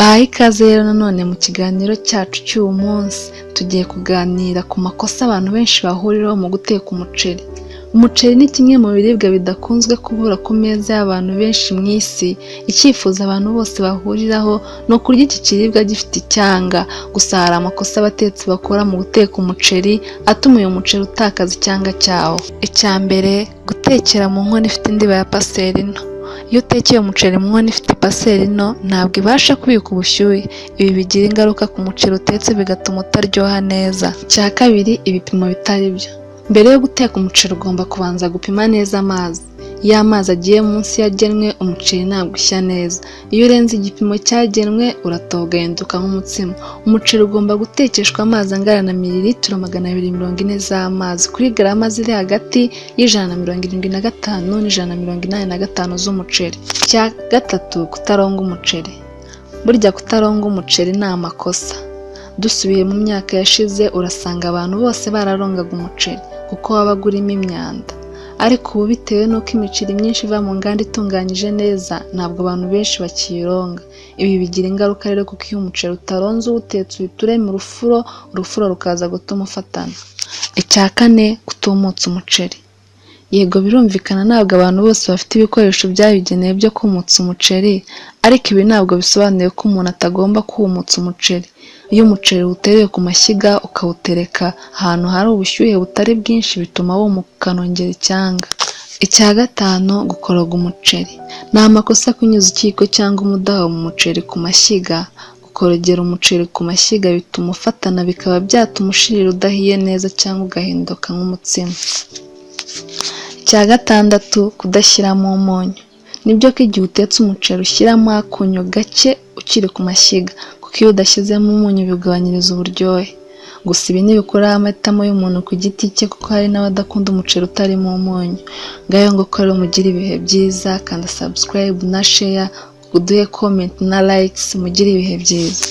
Mbahaye ikaze rero nanone mu kiganiro cyacu cy'uyu munsi. Tugiye kuganira ku makosa abantu benshi bahuriraho mu guteka umuceri. Umuceri ni kimwe mu biribwa bidakunzwe kubura ku meza y'abantu benshi mu isi. Icyifuzo abantu bose bahuriraho ni ukurya iki kiribwa gifite icyanga. Gusa hari amakosa abatetsi bakora mu guteka umuceri atuma uyu muceri utakaza icyanga cyawo. Icya mbere, gutekera mu nkono ifite indiba ya paseri nto. Iyo utekeye umuceri mu nkono ifite paseri nto, ntabwo ibasha kubika ubushyuhe. Ibi bigira ingaruka ku muceri utetse, bigatuma utaryoha neza. Icya kabiri, ibipimo bitari byo. Mbere yo guteka umuceri, ugomba kubanza gupima neza amazi. Iyo amazi agiye munsi yagenwe, umuceri ntabwo ushya neza. Iyo urenze igipimo cyagenwe, uratoha ugahinduka nk'umutsima. Umuceri ugomba gutekeshwa amazi angana na mililitiro 240 z'amazi kuri garama ziri hagati y'175 n'185 z'umuceri. Icya gatatu, kutaronga umuceri. Burya kutaronga umuceri ni amakosa. Dusubiye mu myaka yashize, urasanga abantu bose bararongaga umuceri kuko wabaga urimo imyanda. Ariko ubu, bitewe n'uko imiceri myinshi iva mu nganda itunganyije neza, ntabwo abantu benshi bakiyironga. Ibi bigira ingaruka rero, kuko iyo umuceri utaronze, uwutetse uhita urema urufuro, urufuro rukaza gutuma ufatana. Icya kane, kutumutsa umuceri. Yego, birumvikana, ntabwo abantu bose bafite ibikoresho byabigenewe byo kumutsa umuceri, ariko ibi ntabwo bisobanuye ko umuntu atagomba kumutsa umuceri. Iyo umuceri uwutereye ku mashyiga, ukawutereka ahantu hari ubushyuhe butari bwinshi, bituma wumuka ukanongera icyanga. Icya gatanu, gukoroga umuceri. Ni amakosa kunyuza ikiyiko cyangwa umudaho mu muceri ku mashyiga. Gukorogera umuceri ku mashyiga bituma ufatana, bikaba byatuma ushirira udahiye neza cyangwa ugahinduka nk'umutsima. Icya gatandatu, kudashyiramo umunyu. Nibyo ko igihe utetse umuceri ushyiramo akunyu gake ukiri ku mashyiga, kuko iyo udashyizemo umunyu bigabanyiriza uburyohe. Gusa ibi ntibikuraho amahitamo y'umuntu ku giti cye, kuko hari n'abadakunda umuceri utarimo umunyu. Ngayo nguko rero, mugire ibihe byiza. Kanda subscribe na share, uduhe comment na likes. Mugire ibihe byiza.